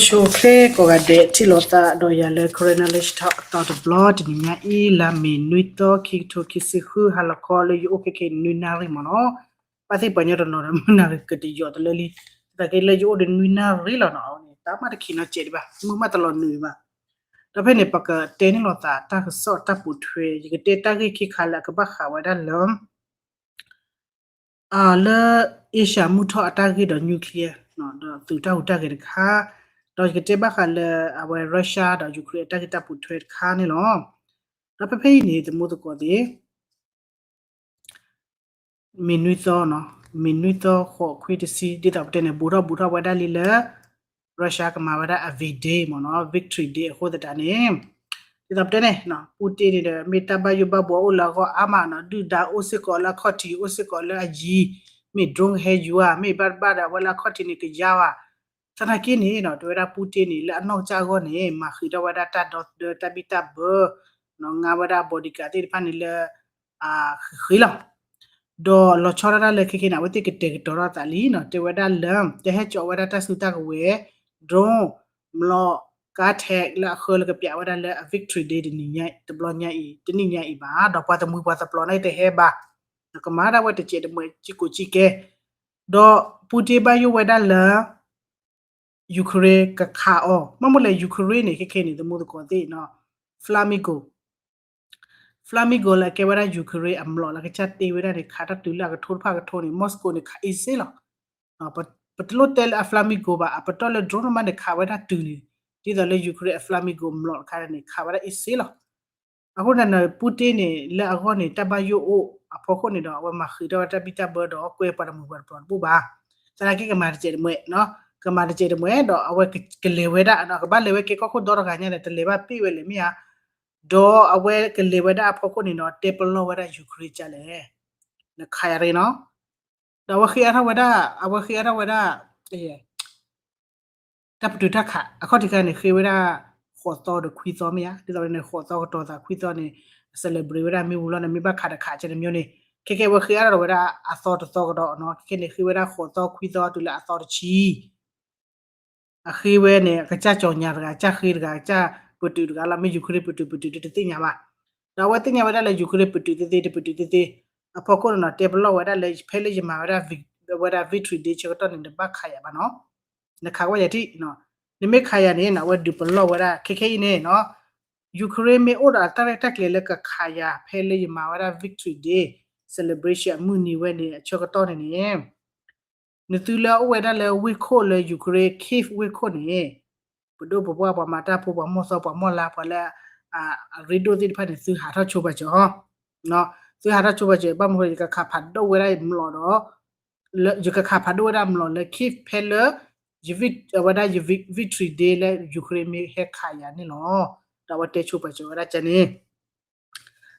ဆိၣ်ချ့ကိးဂၤဒဲး ထံၣ်လိာ်သးဒီးယၤလၢ Karen Knowledge Talk အသီတဘျီ တနံၤညါအံၤ လါမ့ၤနွံသီ ခံကထိခံဆံဃု ဟါလီၤခီလၢယအိၣ်ခဲခဲအံၤ နွံနၣ်ရံၣ်မ့ၢ်နီၤ. ဘၣ်သ့ၣ်ပှၤညီတနီၤဒီး မုၢ်နၤကတယီၤတလၢလံ, သနာ်က့လၢယအိၣ်ဒီးနွံနၣ်ရံၣ်လီၤနီၤ, တၢ်မၤတခံနီတစဲးဒံးဘၣ်, မုၢ်မးတလီၤနုာ်ဘၣ်. ဒီးဖဲန့ၣ် ပကတဲန့ၢ်လိာ်သး တၢ်ကစီၣ်တၢ်ပိာ်ထွဲ ယကတဲတၢ်ဂ့ၢ်ခံခါလၢအကဘၣ်ဃးဝဲဒၣ်လၢ လၢ Asia မုၢ်ထီၣ်အတၢ်ဂ့ၢ်ဒီး nuclear ဒီးသုးတၢ်ဟူးတၢ်ဂဲၤတခါ, ဒီးယကတဲဘၣ်ဃးလၢ အဝဲ Russia ဒီး Ukraine အတၢ်ဂ့ၢ်တၢ်ပိာ်ထွဲတခါန့ၣ်လီၤ. ဒီးဖဲဖဲအံၤန့ၣ် သမူသကိးသ့ၣ် မ့ၢ်နွံသီနီၤ, မ့ၢ်နွံသီ ဃိး ခွံ တဆံ ဒ်သိးပတဲန့ၣ် ဘူးထီၣ်ဘူးထီၣ်ဝဲဒၣ်လံလၢ Russia ကမၤဝဲဒၣ်အ V-Day မ့ၢ်နီၤ, Victory Day အဃိသတးန့ၣ် ဒ်သိးပတဲန့ၣ် Putin န့ၣ်ဒီး မ့ၢ်တၢ်ဘၣ်ယိၣ်ဘၣ်ဘှီအိၣ်လၢအဂီၢ်အါမးနီၤ, ဒုၣ်ဒါအိၣ်စ့ၢ်ကီးလၢအခီၣ်ထံး အိၣ်စ့ၢ်ကီးလၢအယံၤ, မ့ၢ် drone ဟဲယူၤဧါ, မ့ၢ်ဘၣ်တဘၣ်ဒီး အဝဲလၢအခီၣ်ထံးန့ၣ်ကယါဧါ. သနာ်က့န့ၣ်နီၤ တဲဝဲဒၣ် Putin န့ၣ် လၢအနီၢ်ကစၢ်အဂီၢ်န့ၣ် မၤဃံးထီၣ်ဝဲဒၣ်တၢ်ဒီသဒၢတၢ်ဘံၣ်တၢ်ဘၢ, ငါဝဲဒၣ် bodyguard သ့ၣ်တဖၣ်န့ၣ်လၢ ဃ့ဃ့လီၤ. ဒီးလီၤဆီဒၣ်တၢ်လၢခဲခဲန့ၣ် အဝဲသ့ၣ်ကတဲာ်ကတီၤထီၣ်သးလံနီၤ, တဲဝဲဒၣ်လၢ တဟဲကၠီးဝဲဒၣ်တၢ်စုတၢ်ကဝဲၤ drone မျိာ် ကါ tank လၢအဃၢလၢကပျးဝဲဒၣ်လၢအ Victory Day တနံၤညါအံၤ, တနံၤညါအံၤဘၣ်, ဒီးပှၤတမှံၤပှၤသပျီၤန့ၣ်တဟဲဘၣ်, ကမၤဒၣ်ဝဲတစဲးတမှဲး စံကိးစံကဲ, ဒီး Putin ဘၣ်ယိၣ်ဝဲဒၣ်လၢ Ukraine ကခးအီၤ, ဘၣ်မနုၤလဲၣ် Ukraine န့ၣ် ခဲခဲန့ၣ် သမူသကိးသ့ၣ်နီၤ, Flamingo Flamingo လၢအကဲဝဲဒၣ် Ukraine အမျိာ်လၢကစၢ်တ့ဝဲဒၣ်န့ၣ် ခးတၢ်တုၤလၢအကထိတဖၣ်ကထိန့ၣ် Moscow န့ၣ် ခး easy လီၤ. ပတလိၣ်တဲလၢအ Flamingo ဘၣ်, အပတီၢ်လၢ drone မးန့ၣ် ခးဝဲဒၣ်တုၤန့ၣ်, ဒ်သိးလၢ Ukraine အ Flamingo မျိာ်တခါန့ၣ် ခးဝဲဒၣ် easy လီၤ. အဃိန့ၣ် Putin န့ၣ် လၢအဂီၢ်န့ၣ် တၢ်ဘၣ်ယိၣ်အိၣ်အဖီခိၣ်န့ၣ်ဒီး အဝဲမၤဃံးထီၣ်ဝဲတၢ်ဘံၣ်တၢ်ဘၢဒီး ကွဲပှၤတမှံၤပှၤတပျီၤတဘူၣ်ဘၣ်. သနာ်က့ကမၤတစဲးတမှဲး, ကမၤတစဲးတမှဲး ဒီးအဝဲကလဲၤဝဲဒၣ်, ကဘၣ်လဲၤဝဲကဲကီၢ်ခိၣ်ဒီတဂၤညါန့ၣ် တလဲၤဘၣ်ပ့ၢ်ဝဲလဲၣ်မ့ၢ်ဧါ. ဒီးအဝဲကလဲၤဝဲဒၣ်အဖီခိၣ်န့ၣ်နီၤ တဲပလီၢ်ဝဲဒၣ် Ukraine ကလဲၣ်, နခးယၤရ့နီၤ. ဒီးအဝဲဃ့အါထီၣ်ဝဲဒၣ်, အဝဲဃ့အါထီၣ်ဝဲဒၣ် တၢ်ပတုာ်တၢ်ခး အခီၣ်ထံးခါန့ၣ် ဃ့ဝဲဒၣ် ဃိးသီဒီးခွံသီမ့ၢ်ဧါ, ဒ်သိးန့ၣ် ဃိးသီကတီၤသးခွံသီန့ၣ် အ celebrate ဝဲဒၣ်မ့ၢ်ဝံၤလီၤန့ၣ် မ့ၢ်ဘၣ်ခးတခးကဲန့ၣ်မ့ၢ်န့ၣ်, ခဲကဲအဝဲဃ့အါထီၣ်ဝဲဒၣ်အသီတသီကဒီးနီၤ, ခဲကဲန့ၣ် ဃ့ဝဲဒၣ်ဃိးသီခွံသီတုၤလၢအသီတဆံ အဃ့ဝဲန့ၣ် အကစၢ်ကၠီၤညါတဂၤ, ကစၢ်ဃ့တဂၤ, ကစၢ်ပတုာ်တဂၤလီၤ, မ့ၢ် Ukraine ပတုာ်ပတုာ်တသ့ၣ်ညါဘၣ်. ဒီးအဝဲသ့ၣ်ညါဝဲဒၣ်လၢ Ukraine ပတုာ်သ့သ့ တပတုာ်သ့သ့, အဖီခိၣ်န့ၣ်နီၤ တဲပလီၢ်ဝဲဒၣ်လၢ ဖဲလၢယမၤဝဲဒၣ် ဝဲဒၣ် Victory Day ဆၢကတီၢ်န့ၣ် နဘၣ်ခးယၤဘၣ်နီၤ, နခးကွၢ်ယၤထံၣ်, နမ့ၢ်ခးယၤန့ၣ်နီၤ အဝဲဒုးပလီၢ်ဝဲဒၣ် ခဲခဲအံၤန့ၣ်နီၤ Ukraine မ့ၢ်အိၣ်ဒီးအတၢ်ရဲၣ်တၢ်ကျဲၤလၢကခးယၤ ဖဲလၢယမၤဝဲဒၣ် Victory Day celebration အမုၢ်နံၤဝဲန့ၣ် အဆၢကတီၢ်န့ၣ်န့ၣ် နသုလၢအအိၣ်ဝဲဒၣ်လၢဝ့ၢ်ခိၣ်လၢ Ukraine Kyiv ဝ့ၢ်ခိၣ်န့ၣ် ပဒိၣ်ပပှၢ် ပှၤမၤတၢ်ဖိ ပှၤမီၢ်သီ ပှၤမီၢ်လါ ပှၤလၢ အရ့ဒိၣ်သ့ၣ်တဖၣ်န့ၣ် သုဟးထီၣ်ဆိပာ်စၢၤအီၤ, သုဟးထီၣ်ဆိပာ်စၢၤ ဘၣ်မနုၤ ယကခးဖးဒိၣ်ဝဲဒၣ်မျိာ်ဒီး ယကခးဖးဒိၣ်ဝဲဒၣ်မျိာ်လၢ Kyiv ဖဲလၢ အဝဲဒၣ် Victory Day လၢ Ukraine မ့ၢ်ဟဲခးယၤန့ၣ်လီၤ. ဒီးအဝဲတဲဆိပာ်စၢၤဝဲဒၣ်ကန့ၣ်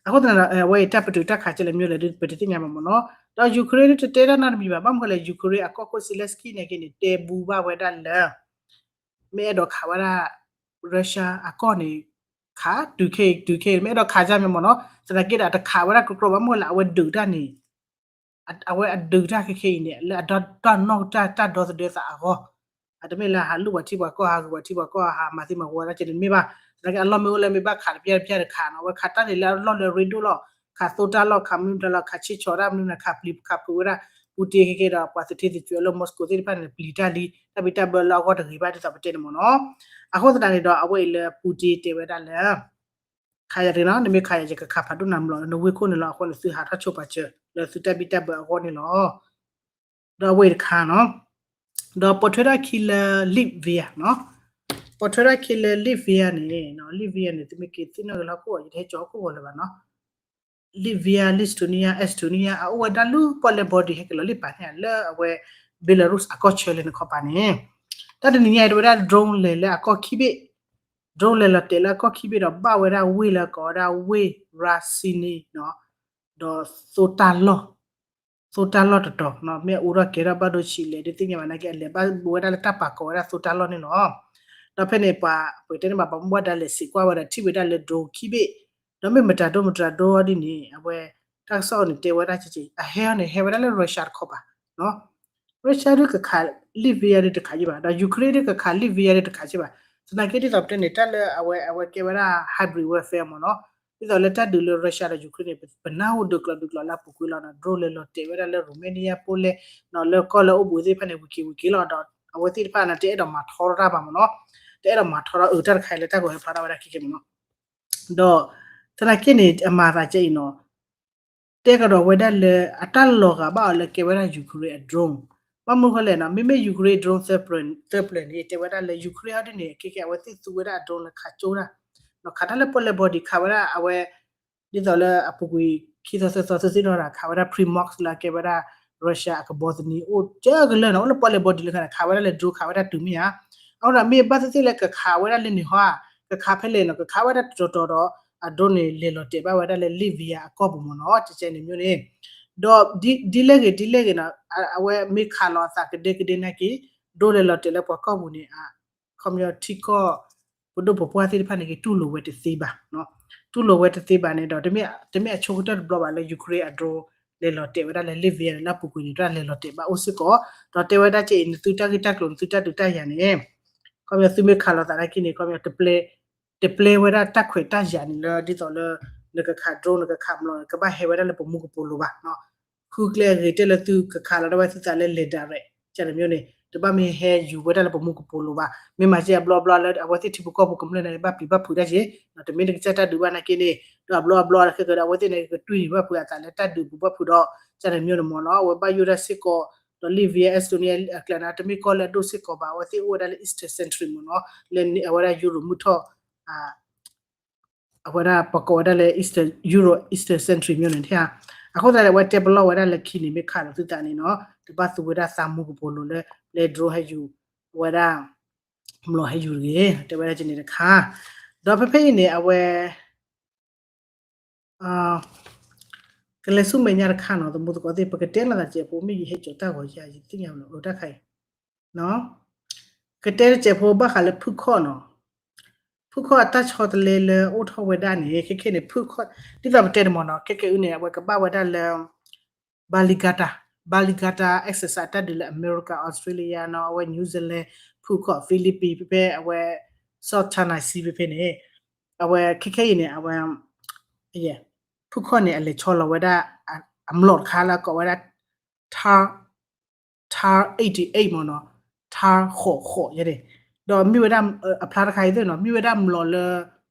အဃိသတးဒီး အဝဲအံၤတၢ်ပတုာ်တၢ်ခးကဲလဲၣ်မ့ၢ်လဲၣ် ပတသ့ၣ်ညါဘၣ်မ့ၢ်နီၤ. ဒီး Ukraine န့ၣ်တတဲတၢ်နီတမံၤဘၣ်, ဘၣ်မနုၤလဲၣ် Ukraine အကီၢ်ခိၣ် Zelenskyy န့ၣ်က့န့ၣ် တဲဘူးဘၣ်ဝဲဒၣ်လၢ မ့ၢ်အဲၣ်ဒိးခးဝဲဒၣ် Russia အကီၢ်န့ၣ် ခးတုၤခဲအံၤတုၤခဲအံၤ မ့ၢ်အဲၣ်ဒိးခးကၢ်မ့ၢ်မ့ၢ်နီၤ, သနာ်က့ဒီး တခးဝဲဒၣ်ကြီကြီဘၣ် မ့ၢ်လၢအဝဲဒုးတၢ်န့ၣ် အဝဲအဒုးတၢ်ခဲခဲအံၤန့ၣ် လၢအတၢ်နီၢ်တၢ် တၢ်ဒီသဒၢသးအဂီၢ်, အတမ့ၢ်လၢဟးလူၢ်ပှၤထံပှၤကီၢ် ဟးဂုာ်ပှၤထံပှၤကီၢ် ဟးမၤသံမၤဝီတၢ်ကဲန့ၣ်တမ့ၢ်ဘၣ်. သနာ်က့အလီၢ်မ့ၢ်အိၣ်လၢမ့ၢ်ဘၣ်ခးတပျၢ်တပျၢ်တခးနီၤ, အဝဲခးတၢ်န့ၣ်လၢအလီၢ်လၢအရ့ဒိၣ်လီၤ, ခးသိတၢ်လီၢ် ခးမနုၤတၢ်လီၢ် ခးဆ့ၣ်ဆီးတၢ်မနုၤန့ၣ် ခးပျံၤခးဖုးဝဲဒၣ် Putin ခဲကဲဒီး ပှၤသုးထံသုးစၢၤလၢ Moscow သ့ၣ်တဖၣ်န့ၣ် ပျံၤတၢ်လံ တၢ်ဘံၣ်တၢ်ဘၢလၢအဂီၢ်တဂ့ၤဘၣ်ဒ်သိးပတဲန့ၣ်မ့ၢ်နီၤ. အဃိသတးန့ၣ်ဒီး အဝဲအံၤလၢ Putin တဲဝဲဒၣ်လၢ ခးယၤတဂ့ၤနီၤ, နမ့ၢ်ခးယၤ ယကခးဖးဒိၣ်နၤမျိာ်လၢနဝ့ၢ်ခိၣ်န့ၣ်လီၤ. အဃိန့ၣ် သုဟးထီၣ်ဆိပာ်စၢၤ လၢသုတၢ်ဘံၣ်တၢ်ဘၢအဂီၢ်န့ၣ်လီၤ. ဒီးအဝဲအံၤတခါနီၤ, ဒီးပိာ်ထွဲထီၣ်ခံလၢ Latvia နီၤ, ပိာ်ထွဲထီၣ်ခံလၢ Latvia န့ၣ်, Latvia န့ၣ် သုမ့ၢ်က့ၤသ့ၣ်နီၣ်က့ၤလၢဟီၣ်ခိၣ်ဂီၤ ယတဟဲကၠီဟီၣ်ခိၣ်ဂီၤလၢၤဘၣ်နီၤ. Latvia, Lithuania, Estonia အအိၣ်ဝဲဒၣ်လၢပီၣ်လဲၣ် border ဟဲက့ၤလီၤလံပာ်န့ၣ် လၢအဝဲ Belarus အကီၢ်ဆၢလဲၣ်န့ၣ်ခီပၤန့ၣ်, တၢ်တနံၤညါအံၤ တဲဝဲဒၣ် drone လဲၤလၢအကီၢ်ခံဘ့ၣ်, drone လဲၤလီၤတဲာ်လၢအကီၢ်ခံဘ့ၣ်ဒီး ဘၣ်ဝဲဒၣ်ဝ့ၢ်လၢကိးဝဲဒၣ်ဝ့ၢ် Rysny နီၤ, ဒီးသိတၢ်လီၢ် သိတၢ်လီၢ်တတီၤနီၤ, မ့ၢ်အအိၣ်ထီၣ်ကဲထီၣ်ဘၣ်ဒိဆံးလဲၣ် ဒုးသ့ၣ်ညါဘၣ်နာ်က့ အလဲၤဘၣ်ဝဲဒၣ်လၢတၢ်ပာ်ကီၤဝဲဒၣ်သိတၢ်လီၢ်န့ၣ်လီၤ. ဒီးဖဲန့ၣ် ပှၤပှဲၤတဲန့ၣ်ဘၣ် ပှၤမူဘၣ်ဒါလဲၤစံးကွၢ်ဝဲဒီးထံၣ်ဝဲဒၣ်လၢ drone ခံဘ့ၣ်, ဒီးမ့ၢ်မတၤဒိမတၤဒိအီၤဒ်န့ၣ် အဝဲ တၢ်ကစီၣ်အီၤန့ၣ် တဲဝဲဒၣ်ကက့ၤ အဟဲအီၤန့ၣ် ဟဲဝဲဒၣ်လၢ Russia တခီပၤနီၤ. Russia ဒုးကခး Latvia ဒုးတခးက့ဘၣ်, ဒီး Ukraine ဒုးကခး Latvia ဒုးတခးက့ဘၣ်. သနာ်က့ဒ်သိးပတဲန့ၣ် တၢ်လၢအဝဲ အဝဲကဲဝဲဒၣ် hybrid warfare မ့ၢ်နီၤ, ဒ်သိးလၢတၢ်ဒုးလၢ Russia ဒီး Ukraine န့ၣ် ပနၢ်ဟူဒုးကျိးဒုးကျိးလၢအပူၤကွံာ်လီၤနီၤ, drone လဲၤလီၤတဲာ်ဝဲဒၣ်လၢ Romania ဖိလဲၣ်နီၤ, လၢကီၢ်လၢအိၣ်ဘှံးသ့ၣ်တဖၣ်န့ၣ် ဝံၤက့ၤဝံၤက့ၤလီၤ, ဒီးအဝဲသ့ၣ်တဖၣ်န့ၣ် တအဲၣ်ဒိးမၤထီထီၣ်တၢ်ဘၣ်မ့ၢ်နီၤ, တအဲၣ်ဒိးမၤထီထီၣ်အၢတၢ်တခါအံၤလၢတၢ်ဂီၤဟဲဖျါထီၣ်ဝဲဒၣ်ခဲခဲမ့ၢ်နီၤ. ဒီးသနာ်က့န့ၣ် အမၤသးကဲအံၤနီၤ, တဲကဒီးဝဲဒၣ်လၢ အတၢ်လီၤဂာ်ဘၣ်အီၤလၢကဲဝဲဒၣ် Ukraine အ drone, ဘၣ်မနုၤဃိလဲၣ်နီၤ, မ့မ့ၢ် Ukraine drone သၢပျၢၤန့ၣ် တဲဝဲဒၣ်လၢ Ukraine ဟီဒ်န့ၣ် ခဲခဲအဝဲသ့ၣ်သူဝဲဒၣ်အ drone လၢခးကၠိတၢ်, ခးတၢ်လၢပီၣ်လဲၣ် body ခးဝဲဒၣ်အဝဲ ဒ်သိးလၢအပူၤကွံာ်ခံသီသၢသီသုသ့ၣ်နီၣ်ဒီး ခးဝဲဒၣ် Primorsk လၢအကဲဝဲဒၣ် Russia အကဘီသနံၤ အိၣ်ကၢကလၢာ်နီၤ, အိၣ်လၢပီၣ်လဲၣ် body လၢခါန့ၣ် ခးဝဲဒၣ်လၢ drone ခးဝဲဒၣ်တုၤမ့ၢ်ဧါ. အဃိဒီးမ့ၢ်ဘၣ်သ့ၣ်သ့ၣ်လၢကခးဝဲဒၣ်လၢန့ၣ်ဟီဧါ, ကခးဖဲလဲၣ်နီၤ, ကခးဝဲဒၣ်တတီၤတီၤဒီး အ drone န့ၣ် လဲၤလီၤတဲာ်ဘၣ်ဝဲဒၣ်လၢ Latvia အကီၢ်ပူၤမ့ၢ်နီၤ, ကဲကဲန့ၣ်မ့ၢ်န့ၣ်, ဒီးဒ်လဲၣ်ဂ့ၤဒ်လဲၣ်ဂ့ၤနီၤ, အဝဲမ့ၢ်ခးလီၤအသးကဒဲကဒဲနာ်က့ drone လဲၤလီၤတဲာ်လၢပှၤကီၢ်ပူၤန့ၣ် ခီပညီထံကီၢ် ပဒိၣ်ပပှၢ်သ့ၣ်တဖၣ်န့ၣ် ကတူၢ်လိာ်ဝဲတသ့ဘၣ်, တူၢ်လိာ်ဝဲတသ့ဘၣ်န့ၣ်ဒီး တမ့ၢ်အဆိကတၢၢ်တဘျီဘၣ်လၢ Ukraine အ drone လဲၤလီၤတဲာ်ဝဲဒၣ်လၢ Latvia န့ၣ် လၢအပူၤကွံာ်န့ၣ် တၢ်လဲၤလီၤတဲာ်ဘၣ်အိၣ်စ့ၢ်ကီး, ဒီးတဲဝဲဒၣ်ကဲအံၤ နသုတၢ်ဂ့ၢ်တၢ်ကျိၤ နသုတၢ်ဒုးတၢ်ယၤန့ၣ် ခီပညီသုမ့ၢ်ခးလီၤသးနာ်က့န့ၣ် ခီပညီ တပျဲဝဲဒၣ်တၢ်ခွဲးတၢ်ယာ်န့ၣ်လၢ ဒ်သိးလၢ နကခး drone နကခးမျိာ် ကဘၣ်ဟဲဝဲဒၣ်လၢပမူကပိာ်လိၤဘၣ် ဃုကျဲအဂ့ၤတဲလၢသုကခးလီၤဒၣ်ဝဲသုသးလၢ land direct န့ၣ် တဘၣ်မ့ၢ်ဟဲယူၤဝဲဒၣ်လၢပမူကပိာ်လိၤဘၣ်, မ့ၢ်မၤကဲအဘျီအဘျီလၢအဝဲသ့ၣ်ထံဖိကီၢ်ဖိကမျၢၢ်န့ၣ် ဘၣ်ပျံၤဘၣ်ဖုးတၢ်က့, တမ့ၢ်တကစၢ်တၢ်ဒုးဘၣ်နာ်က့န့ၣ် ဒီးအဘျီအဘျီလၢခဲကဒီး အဝဲသ့ၣ်န့ၣ် ကတွံၢ်န့ၢ်ဘၣ်ဖုးအသးလၢတၢ်ဒုးပူၤဘၣ်ဖုးဒီး ကန့ၣ်မ့ၢ်န့ၣ်မ့ၢ်နီၤ, အဝဲဘၣ်ယိၣ်ဒၣ်စ့ၢ်ကီး ဒီး Latvia Estonia အကျါန့ၣ် တမ့ၢ်ကီၢ်လၢအဒိၣ်စ့ၢ်ကီးဘၣ်, အဝဲသ့ၣ်အိၣ်ဝဲဒၣ်လၢ Eastern Century မ့ၢ်နီၤ, လၢအဝဲဒၣ် Europe မုၢ်ထီၣ် အဝဲဒၣ်ပကိးဝဲဒၣ်လၢ Eastern Europe Eastern Century မ့ၢ်န့ၣ် အဃိသတးန့ၣ် အဝဲတဲပလီၢ်ဝဲဒၣ်လၢခံန့ၣ် မ့ၢ်ခးလီၤသုသးန့ၣ်နီၤ တဘၣ်သူဝဲဒၣ်သးမူကပိာ်လိၤလၢ လၢ drone ဟဲယူၤ အဝဲဒၣ် မျိာ်ဟဲယူၤတဂ့ၤ တဲဝဲဒၣ်ကန့ၣ်တခါ, ဒီးဖဲဖဲအံၤန့ၣ် အဝဲ ကလဲၤဆူမဲာ်ညါတခါနီၤ သမူသကိးသ့ၣ် ပကတဲလိာ်သးစဲးဖိ မ့ၢ်ယဟဲကၠီၤတၢ်ဂီၤယၤ ယသ့ၣ်ညါလီၤ အတၢ်ခါအံၤ ကတဲတစဲးဖိဘၣ်ဃးလၢဖုခီၣ်နီၤ, ဖုခီၣ်အတၢ်ဆီတလဲလၢအိၣ်ထီၣ်ဝဲဒၣ်န့ၣ် ခဲခဲန့ၣ် ဖုခီၣ် ဒ်သိးပတဲန့ၣ်မ့ၢ်နီၤ ခဲခဲအံၤန့ၣ် အဝဲကဘၣ်ဝဲဒၣ်လၢ Balikata, Balikata exercise တၢ်ဒုးလၢအမဲရကၤ Australia နီၤ အဝဲ New Zealand ဖုခီၣ် Philippines ဖဲဖဲအဝဲ South China Sea ဖဲဖဲန့ၣ် အဝဲခဲခဲအံၤန့ၣ် အဝဲ ဖုခီၣ်န့ၣ် အလဲၤဆီလီၤဝဲဒၣ် အမျိာ်တခါလၢကိးဝဲဒၣ် Tar, Tar eighty-eight မ့ၢ်နီၤ, Tar ဃိးဃိးယဲန့ၣ်, ဒီးမ့ၢ်ဝဲဒၣ် အဖျါတခါအံၤသ့ၣ်နီၤ မ့ၢ်ဝဲဒၣ်မျိာ်လၢ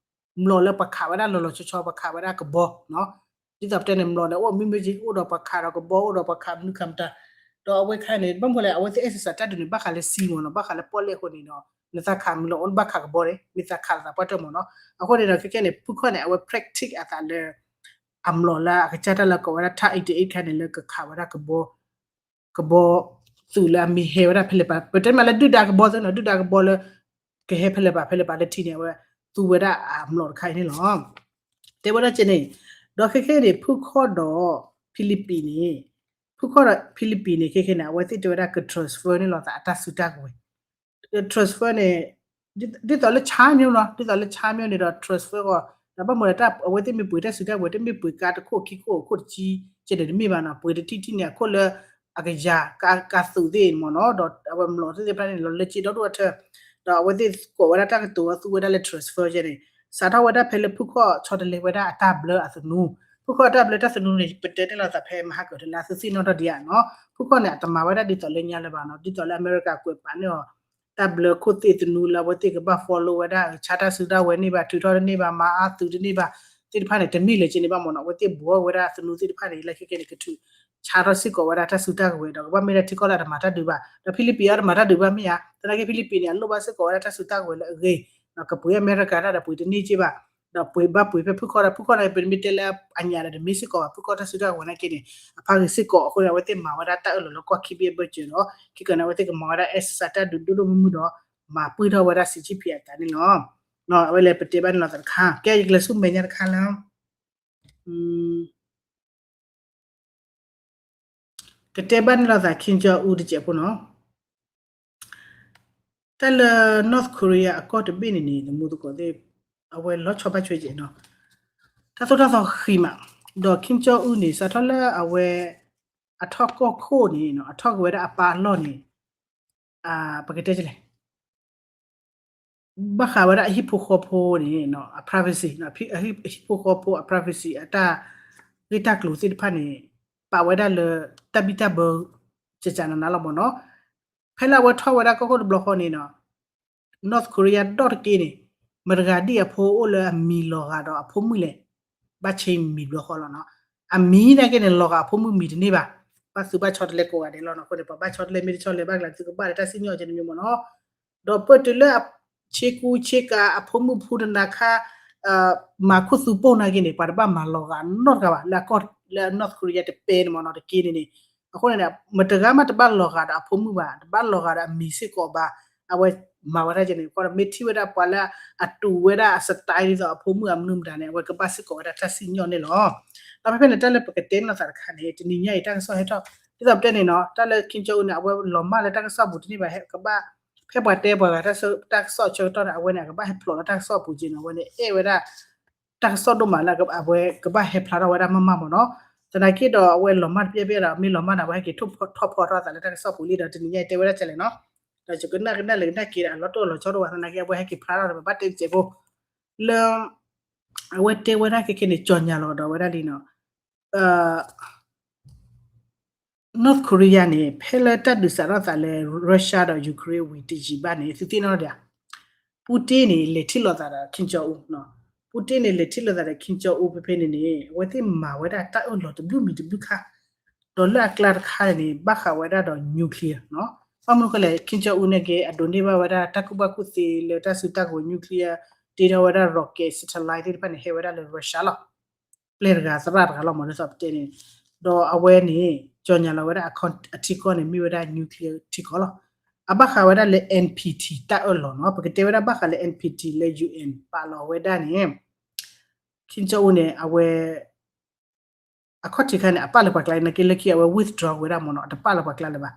မျိာ်လၢပှၤခးဝဲဒၣ်လီၤလီၤဆီဆီ ပှၤခးဝဲဒၣ်ကဘီနီၤ, ဒ်သိးပတဲန့ၣ် မျိာ်န့ၣ် အိၣ်မ့မ့ၢ်အိၣ်ဒီးပှၤခးဒီးကဘီ အိၣ်ဒီးပှၤခးမနုၤခးမတၤ, ဒီးအဝဲခါန့ၣ် ဘၣ်မနုၤလဲၣ် အဝဲသ့ၣ် exercise တၢ်ဒုးန့ၣ် ဘၣ်ဃးလၢ sea မ့ၢ်နီၤ ဘၣ်ဃးလၢပီၣ်လဲၣ်အဃိန့ၣ်ဒီး နသးခးမနုၤလီၤ အိၣ်နဘၣ်ခးကဘီန့ၣ် မ့ၢ်သးခးလီၤသးပှၢ်တၢၢ်မ့ၢ်နီၤ, အဃိန့ၣ်ဒီးခဲခဲန့ၣ် ဖုခီၣ်န့ၣ် အဝဲ practice အသးလၢ အမျိာ်လၢအကစၢ်တၢ်လၢကိးဝဲဒၣ် Tar eighty-eight ခါန့ၣ် လၢကခးဝဲဒၣ်ကဘီ ကဘီ သုးလၢအမ့ၢ်ဟဲဝဲဒၣ်ဖဲလဲၣ်ပာ် ပတဲမးလၢဒုၣ်ဒါကဘီသ့ၣ်နီၤ ဒုၣ်ဒါကဘီလၢ ကဟဲဖဲလဲၣ်ပာ်ဖဲလဲၣ်ပာ်လၢထံန့ၣ် အဝဲသူဝဲဒၣ်အမျိာ်တခါအံၤန့ၣ်လီၤ. တဲဝဲဒၣ်ကဲန့ၣ် ဒီးခဲခဲန့ၣ် ဖုခီၣ်ဒီး Philippines န့ၣ် ဖုခီၣ်ဒီး Philippines န့ၣ် ခဲခဲန့ၣ် အဝဲသ့ၣ်တဲဝဲဒၣ်က transfer န့ၣ်လီၤသးအတၢ်စုတၢ်ကဝဲၤ transfer န့ၣ် ဒ်သိးလၢ China မ့ၢ်နီၤ ဒ်သိးလၣ် China မ့ၢ်န့ၣ်ဒီး transfer ဃီ ဒီးဘၣ်မနုၤလဲၣ် အဝဲသ့ၣ်မ့ၢ်ပှ့ၤတၢ်စုတၢ်ကဝဲၤ တမ့ၢ်ပှ့ၤကါတခိၣ်ခံခိၣ်အခိၣ်တဆံ ကဲန့ၣ်တမ့ၢ်ဘၣ်နီၤ ပှ့ၤတထံၣ်ထံၣ်န့ၣ် အခိၣ်လၢအကယၤ ကါသုးသ့ၣ်မ့ၢ်နီၤ ဒီးအဝဲမျိာ်သ့ၣ်တဖၣ်န့ၣ် လီၤလၢစ့ဒီဒိၣ်အထၢ ဒီးအဝဲသ့ၣ်ကိးဝဲဒၣ်တၢ်ကတိၤအသူဝဲဒၣ်လၢ transfer ကဲန့ၣ် စးထီၣ်ဝဲဒၣ်ဖဲလၢဖုခီၣ်ဆီတလဲဝဲဒၣ်အတၢ်ဘျၢအသနူ ဖုခီၣ်အတၢ်ဘျၢတၢ်သနူန့ၣ် ပတဲန့ၢ်လိာ်သးဖဲမဟါကတလါ သုသ့ၣ်နီၣ်ထီၣ်ဒံးဧါနီၤ ဖုခီၣ်န့ၣ် အတမၤဝဲဒၣ်ဒ်သိးလၢညါလၢၤဘၣ်နီၤ ဒ်သိးလၢအမဲရကၤကွဲးပာ်န့ၢ်အီၤ တၢ်ဘျၢခိၣ်သ့ၣ်သနူလၢအဝဲသ့ၣ်ကဘၣ် follow ဝဲဒၣ် ဆါတၢ်စုတၢ်ဝဲၤန့ၢ်ဘၣ် ထုးထီၣ်တန့ၢ်ဘၣ် မၤအါသုးတန့ၢ်ဘၣ် သ့ၣ်တဖၣ်န့ၣ် တမ့ၢ်လၢၤကဲန့ၣ်ဘၣ်မ့ၢ်နီၤ အဝဲသ့ၣ်ဘှီဝဲဒၣ်သနူသ့ၣ်တဖၣ်န့ၣ် လၢခဲကဲန့ၣ် ကထုးဆါထီၣ်စ့ၢ်ကီးဝဲဒၣ်တၢ်စုတၢ်ကဝဲၤဒီး ကဘၣ်မ့ၢ်ဒၣ်ထံကီၢ်လၢအတမၤတၢ်ဒုးဘၣ် ဒီးဖံလံးပံးအတမၤတၢ်ဒုးဘၣ်မ့ၢ်ဧါ သနာ်က့ဖံလံးပံးန့ၣ် အလိၣ်ဘၣ်စ့ၢ်ကီးဝဲဒၣ်တၢ်စုတၢ်ကဝဲၤလၢအဂ့ၤ ကပှ့ၤအမဲရကၤတၢ်ဒီးပှ့ၤတန့ၢ်က့ဘၣ် ဒီးပှ့ၤဘၣ်ပှ့ၤဖဲဖုခီၣ်ဒီး ဖုခီၣ်န့ၣ် ပမ့ၢ်တဲလၢအညါဒီးတမ့ၢ်စ့ၢ်ကီးဘၣ် ဖုခီၣ်တၢ်စုတၢ်ကဝဲၤနာ်က့န့ၣ် အဖါဂ့ၤစ့ၢ်ကီး အဃိန့ၣ် အဝဲသ့ၣ်မၤဝဲဒၣ်တၢ်အၢၣ်လီၤလၢကီၢ်ခံဘ့ၣ်အဘၢၣ်စၢၤဒီး ခံကန့ၣ် အဝဲသ့ၣ်ကမၤဝဲဒၣ် exercise တၢ်ဒုးဒိၣ်ဒိၣ်မုၢ်မုၢ်ဒီး မၤပှံၢ်ထီၣ်ဝဲဒၣ် Xi Jinping အသးန့ၣ်လီၤ. အဝဲလဲၤပတဲဘၣ်န့ၣ်လီၤသးတခါ ကဲယကလဲၤဆူမဲာ်ညါတခါလၢ ကတဲဘၣ်န့ၣ်လီၤသး Kim Jong Un တစဲးဖိနီၤ တၢ်လၢ North Korea အကီၢ်တဘ့ၣ်န့ၣ်န့ၣ် သမူသကိးသ့ၣ် အဝဲလီၤဆီဘၣ်ဆွဲကဲးနီၤ တၢ်သိၣ်တၢ်သီဃံးမး ဒီး Kim Jong Un န့ၣ် စးထီၣ်လၢအဝဲ အထီၣ်ကီၢ်ခိၣ်န့ၣ် အထီၣ်က့ၤဝဲဒၣ်အပၢ်အလီၢ်န့ၣ် ပကတဲလဲၣ် ဘၣ်ဃးဝဲဒၣ်အဟံၣ်ဖိဃီဖိန့ၣ် အ privacy အဟံၣ်ဖိဃီဖိအ privacy အတၢ်ဂ့ၢ်တၢ်ကျိၤသ့ၣ်တဖၣ်န့ၣ် ပာ်ဝဲဒၣ်လၢတၢ်ဘံၣ်တၢ်ဘၢ ကကနနလီၤမ့ၢ်နီၤ. ဖဲလၢအဝဲထီၣ်ဝဲဒၣ်ကီၢ်ခိၣ်တဘျီဃီန့ၣ်နီၤ North Korea ဒီတက့ၢ်န့ၣ် မတဂၤဒ်အဖိအိၣ်လၢအမံၤလီၤဂာ်ဒီးအဖိမုၣ်လဲၣ် ဘၣ်ဆ့မံၤဘျီဃီလီၤနီၤ. အမံၤနာ်က့န့ၣ် လီၤဂာ်အဖိမုၣ်မံၤတန့ၢ်ဘၣ်. ဘၣ်သုဘၣ်ဆီတလဲကိးဂၤဒဲးလီၤနီၤ. အဃိန့ၣ် ပှၤဘၣ်ဆီတလဲမ့ၢ်တဆီလဲၤဘၣ်ကလၤသုကဘၣ်လၢတၢ်စံၣ်ညီၣ်ကဲန့ၣ်မ့ၢ်မ့ၢ်နီၤ. ဒီးပၢၢ်တုၤလၢ ဆ့ကူဆ့ကၤအဖိမုၣ်ဖူတနၤခါ မၤခိၣ်သူပိၢ်နာ်က့န့ၣ် ပှၤတဘၣ်မၤလီၤဂာ်နီတဂၤဘၣ် လၢအကီၢ်လၢ North Korea တပဲန့ၣ်မ့ၢ်နီၤ တက့ၢ်န့ၣ်န့ၣ်. အဃိန့ၣ် မတဂၤမးတဘၣ်လီၤဂာ်ဒီးအဖိမုၣ်ဘၣ် တဘၣ်လီၤဂာ်ဒီးအမံၤစ့ၢ်ကီးဘၣ်. အဝဲမၤဝဲဒၣ်ကဲန့ၣ် မ့ၢ်ထံၣ်ဝဲဒၣ်ပှၤလၢအတူးဝဲဒၣ်အ style ဒ်သိးအဖိမုၣ်အမနုၤမတၤန့ၣ် အဝဲကဘၣ်စ့ၢ်ကီးဝဲဒၣ်တၢ်စံၣ်ညီၣ်န့ၣ်လီၤ. ဒီးဖဲဖဲန့ၣ် တၢ်လၢပကတဲနီၢ်သးတခါန့ၣ် တနံၤညါအံၤ တၢ်ကစီၣ်ဟဲထီၣ် ဒ်သိးပတဲန့ၣ်နီၤ တၢ်လၢ Kim Jong Un န့ၣ် အဝဲလီၤမၢ်လၢတၢ်ကစီၣ်ပူၤတန့ၢ်ဘၣ် ကဘၣ် ဖဲပှၤတဲပှၤဂၤတၢ်ကစီၣ်အဆၢကတီၢ်န့ၣ် အဝဲန့ၣ် အကဘၣ်ဟဲဖျိးလၢတၢ်ကစီၣ်အပူၤက့န့ၣ် အဝဲန့ၣ်အဲၣ်ဝဲဒၣ် တၢ်ကစီၣ်ဒိၣ်မးလၢအဝဲကဘၣ်ဟဲဖျါထီၣ်ဝဲဒၣ်မးမးမ့ၢ်နီၤ. သနာ်က့ဒီးအဝဲလီၤမၢ်တပျဲၢ်ပျဲၢ်ဒီး မ့ၢ်လီၤမၢ်န့ၣ် အဝဲဟဲက့ၤထီၣ်ဖီၣ်ထီၣ်ထီသးလၢတၢ်ကစီၣ်ပူၤလံဒီး တနံၤညါအံၤတဲဝဲဒၣ်ကလဲၣ်နီၤ. ဒီးယကနၣ်ကနၣ်လၢကနၣ်က့ၤဒီး အလီၢ်တအိၣ်လီၤဆီတအိၣ်ဘၣ် သနာ်က့ အဝဲဟဲက့ၤဖျါထီၣ်ဒီး ပဘၣ်တဲတစဲးဖိ လၢ အဝဲတဲဝဲဒၣ်ခဲခဲန့ၣ် ကၠီၤညါလီၤဒီးဝဲဒၣ်လံနီၤ North Korea န့ၣ် ဖဲလၢတၢ်ဒုးစးထီၣ်သးလၢ Russia ဒီး Ukraine ဝံၤတယံာ်ဘၣ်န့ၣ် သုသ့ၣ်နီၣ်ဒၣ် Putin န့ၣ် လဲၤထံၣ်လိာ်သးဒီး Kim Jong Un နီၤ. Putin န့ၣ် လဲၤထံၣ်လိာ်သးဒီး Kim Jong Un ဖဲဖဲန့ၣ်န့ၣ် အဝဲသ့ၣ်မၤဝဲဒၣ်တၢ်အၢၣ်လီၤတဘျုးမံၤတဘျုးခါ ဒီးလၢအကျါတခါန့ၣ် ဘၣ်ဃးဝဲဒၣ်ဒီး nuclear နီၤ. ဘၣ်မနုၤဃိလဲၣ် Kim Jong Un န့ၣ်က့ အဒိးန့ၢ်ဘၣ်ဝဲဒၣ်တၢ်ကူၣ်ဘၣ်ကူၣ်သ့လၢတၢ်စုတၢ်ကဝဲၤ nuclear တ့ထီၣ်ဝဲဒၣ် rocket satellite သ့ၣ်တဖၣ်န့ၣ် ဟဲဝဲဒၣ်လၢ Russia လီၤ. ပျဲၢ်တဂၤသရၣ်တဂၤလီၤမ့ၢ်ဒ်သိးပတဲန့ၣ် ဒီးအဝဲန့ၣ် ကၠီၤညါလီၤဝဲဒၣ်အထံကီၢ်န့ၣ် မ့ၢ်ဝဲဒၣ် nuclear ထံကီၢ်လီၤ. အဘၣ်ဃးဝဲဒၣ်လၢ NPT တၢ်အၢၣ်လီၤနီၤ ပကတဲဝဲဒၣ်ဘၣ်ဃးလၢ NPT လၢ UN ပာ်လီၤဝဲဒၣ်န့ၣ် Kim Jong Un န့ၣ် အဝဲ အခီၣ်ထံးခါန့ၣ် အပာ်လၢပှၤကျါနာ်က့ လၢခံအဝဲ withdraw ဝဲဒၣ်မ့ၢ်နီၤ အတပာ်လၢပှၤကျါလၢၤဘၣ်.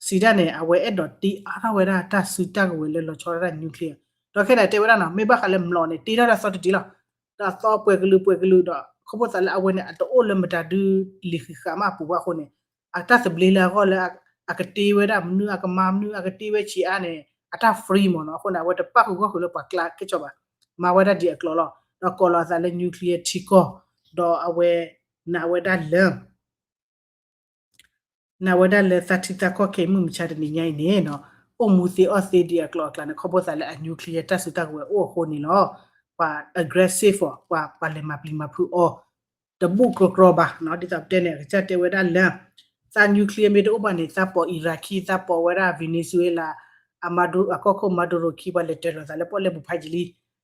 စံးဒၣ်န့ၣ် အဝဲအဲၣ်ဒိးတ့အါထီၣ်ဝဲဒၣ်တၢ်စုတၢ်ကဝဲၤလၢလီၤဆီဒၣ်တၢ် nuclear ဒီးခဲန့ၣ်တဲဝဲဒၣ်နီၤ မ့ၢ်ဘၣ်ဃးလၢမျိာ်န့ၣ် တ့ထီၣ်ဒၣ်သီတတံၤလီၤ. ဒီးအသီပှဲၤကလုာ်ပှဲၤကလုာ်ဒီး ခီဖျိသးလၢအဝဲန့ၣ် အတအိၣ်လၢမတၤဒုလံာ်ဃံးဃာ်မးအပူၤဘၣ်အဃိန့ၣ် အတၢ်သဘျ့လၢအဂီၢ်လၢ အကတ့ဝဲဒၣ်မနုၤ အကမၤမနုၤ အကတ့ဝဲဆံးအါန့ၣ် အတၢ် free မ့ၢ်နီၤ. အဃိန့ၣ် အဝဲတပာ်ဃုာ်ဂီၢ်ဃုာ်လၢပှၤကျါကဲကီဘၣ်. မၤဝဲဒၣ်ဒ်အကျိၤလီၤ. ဒီးကိးလီၤအသးလၢ nuclear ထံကီၢ် ဒီးအဝဲ နာ်ဝဲဒၣ်လၢ နာ်ဝဲဒၣ်လၢသးထံသးကီၢ်ခဲအံၤမုၢ်မဆါတနံၤညါအံၤန့ၣ်နီၤ အိၣ်မူသ့အီၣ်သ့ဒ်အကျိၤအကျဲန့ၣ် ခီဖျိသးလၢအ nuclear တၢ်စုတၢ်ကဝဲၤအိၣ်အဃိန့ၣ်လီၤ. ပှၤ aggressive အီၤ ပှၤ ပှၤလဲၤမၤပျံၤမၤဖုးအီၤ တဘူၣ်ကြီကြီဘၣ်နီၤ ဒ်သိးပတဲန့ၣ် အကစၢ်တဲဝဲဒၣ်လၢ သး nuclear မ့ၢ်တအိၣ်ဘၣ်န့ၣ် သးပိာ် Iran ခံ သးပိာ်ဝဲဒၣ် Venezuela အ Maduro အကီၢ်ခိၣ် Maduro ခံ ပှၤလဲၤတၢၤလီၤသးလၢပီၣ်လဲၣ်ပူၤဖးယံာ်လံ.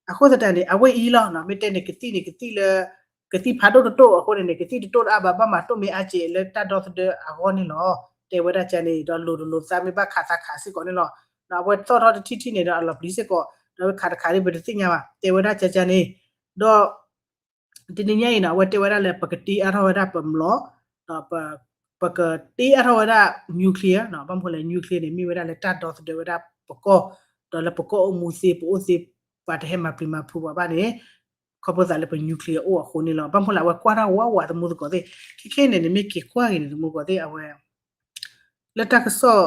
အဃိသတးန့ၣ် အဝဲအံၤလီၤနီၤ မ့ၢ်တဲန့ၣ် ကသံၣ်န့ၣ် ကသံၣ်လၢ ကသံၣ်ဖးဒိၣ်တတိၢ်အဃိန့ၣ်န့ၣ် ကသံၣ်တတိၢ်တအါဘၣ် ဘၣ်မၤတိၢ်မ့ၢ်အါကဲးလၢတၢ်ဒီသဒၢအဂီၢ်န့ၣ်လီၤ. တဲဝဲဒၣ်ကန့ၣ် ဒီးလိၤတလိၤသးမ့ၢ်ဘၣ်ခးသးခးစ့ၢ်ကီးန့ၣ်လီၤ. ဒီးအဝဲသီၣ်ထီၣ်တထံၣ်ထံၣ်န့ၣ်ဒီးအလီၤပျံၤစ့ၢ်ကီး ဒီးဝဲခးတခးဒ်ပတသ့ၣ်ညါဘၣ် တဲဝဲဒၣ်ကန့ၣ် ဒီး တနံၤညါအံၤနီၤ အဝဲတဲဝဲဒၣ်လၢပကတ့အါထီၣ်ဝဲဒၣ်ပမျိာ် ဒီး ပကတ့အါထီၣ်ဝဲဒၣ် nuclear နီၤ ဘၣ်မနုၤလဲၣ် nuclear န့ၣ် မ့ၢ်ဝဲဒၣ်လၢတၢ်ဒီသဒၢဝဲဒၣ်ပကီၢ် ဒီးလၢပကီၢ်အိၣ်မူသ့ ပအိၣ်သ့ ပှၤတဟဲမၤပျံၤမၤဖုးပှၤဘၣ်န့ၣ် ခီဖျိသးလၢပ nuclear အိၣ်အဃိန့ၣ်လီၤ. ဘၣ်မနုၤလဲၣ် အဝဲကွၢ်ထီၣ်ဝးဝးသမူသကိးသ့ၣ် ခဲခဲန့ၣ် နမ့ၢ်က့ၤကွၢ်က့ၤန့ၣ် သမူသကိးသ့ၣ် အဝဲ လၢတၢ်ကစီၣ်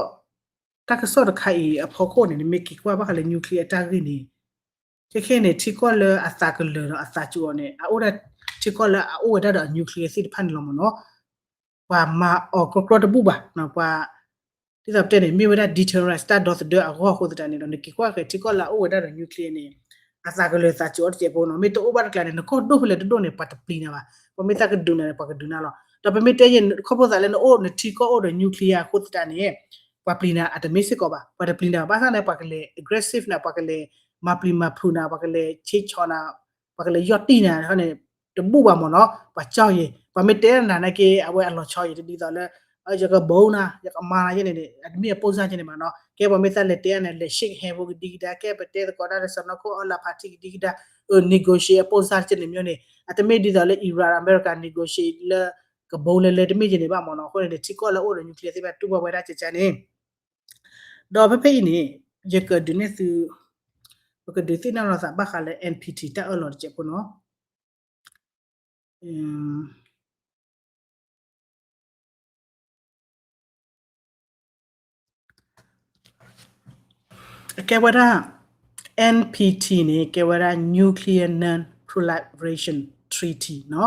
တၢ်ကစီၣ်တခါအံၤအဖီခိၣ်န့ၣ် နမ့ၢ်က့ၤကွၢ်ဘၣ်ဃးလၢ nuclear အတၢ်ဂ့ၢ်န့ၣ် ခဲခဲန့ၣ် ထံကီၢ်လၢအသးကလၢၤဒီးအသးစူၤအီၤန့ၣ် အအိၣ်ဒၣ် ထံကီၢ်လၢအအိၣ်ဝဲဒၣ်ဒီး nuclear သ့ၣ်တဖၣ်န့ၣ်လီၤမ့ၢ်နီၤ ပှၤမၤအီၤကြီကြီတဘူၣ်ဘၣ် ပှၤ ဒ်သိးပတဲန့ၣ် မ့ၢ်ဝဲဒၣ် deterrence တၢ်ဒီသဒၢအဂီၢ်အဃိသတးန့ၣ်ဒီး နက့ၤကွၢ်ဃဲၤထံကီၢ်လၢအအိၣ်ဝဲဒၣ်ဒီး nuclear န့ၣ် အသးကလၢၤသးစူၤအီၤတစဲးဖိနီၤ မ့ၢ်တအိၣ်ဘၣ်တကျါန့ၣ် နကီၢ်ဒိၣ်ဖဲလဲၣ်တဒိၣ်န့ၣ် ပှၤတပျံၤနၤဘၣ် ပှၤမ့ၢ်သးကဒုးနၤန့ၣ် ပှၤကဒုးနၤလီၤ ဒီးပမ့ၢ်တဲယဲၢ် ခီဖျိသးလၢနအိၣ်နထံကီၢ်အိၣ်ဒီး nuclear အဃိသတးန့ၣ် ပှၤပျံၤနၤအတမ့ၢ်စ့ၢ်ကီးဘၣ် ပှၤတပျံၤနၤဘၣ် ဘၣ်ဆၣ်န့ၣ် ပှၤကလဲၤ aggressive နၤ ပှၤကလဲၤမၤပျံၤမၤဖုးနၤ ပှၤကလဲၤဆ့ဆီနၤ ပှၤကလဲၤယီၢ်တံၢ်နၤန့ၣ် တဘူၣ်ဘၣ်မ့ၢ်နီၤ ပှၤကၠီယဲၢ် ပှၤမ့ၢ်တဲနၤနာ်က့ အဝဲအလီၤဆီယဲၢ်တဒ်သိးလၢ ယကဘိးနၤ ယကမၤနၤယဲၢ်န့ၣ် အတမ့ၢ်အပိၢ်စၢ်ကဲန့ၣ်ဘၣ်နီၤ ကဲပှၤမ့ၢ်သးလဲၤတဲအါန့ၣ် လဲၤ shake hand ဖိကဒံကဒါ ကဲပတဲသကိးတၢ်လၢစီၤနီၢ်ခိၣ်အီလၢဖးထံကဒံကဒါ negotiate အပိၢ်စၢ်ကဲန့ၣ်မ့ၢ်န့ၣ် အတမ့ၢ်ဒ်သိးလၢ Iran အမဲရကၤ negotiate လၢ ကဘိးလဲၤလဲၤတမ့ၢ်ကဲန့ၣ်ဘၣ်မ့ၢ်နီၤ အဃိန့ၣ် ထံကီၢ်လၢအိၣ်ဒီး nuclear သ့ၣ်တဖၣ်တူၢ်ဘၣ်ဝဲဒၣ်ကကန့ၣ် ဒီးဖဲဖဲအံၤန့ၣ် ယကဒုးနဲၣ်သု ပကဒုးသ့ၣ်နီၣ်လိာ်သးဘၣ်ဃးလၢ NPT တၢ်အၢၣ်လီၤတစဲးဖိနီၤ. ကဲဝဲဒၣ် N P T န့ၣ် ကဲဝဲဒၣ် Nuclear Non-Proliferation Treaty နီၤ.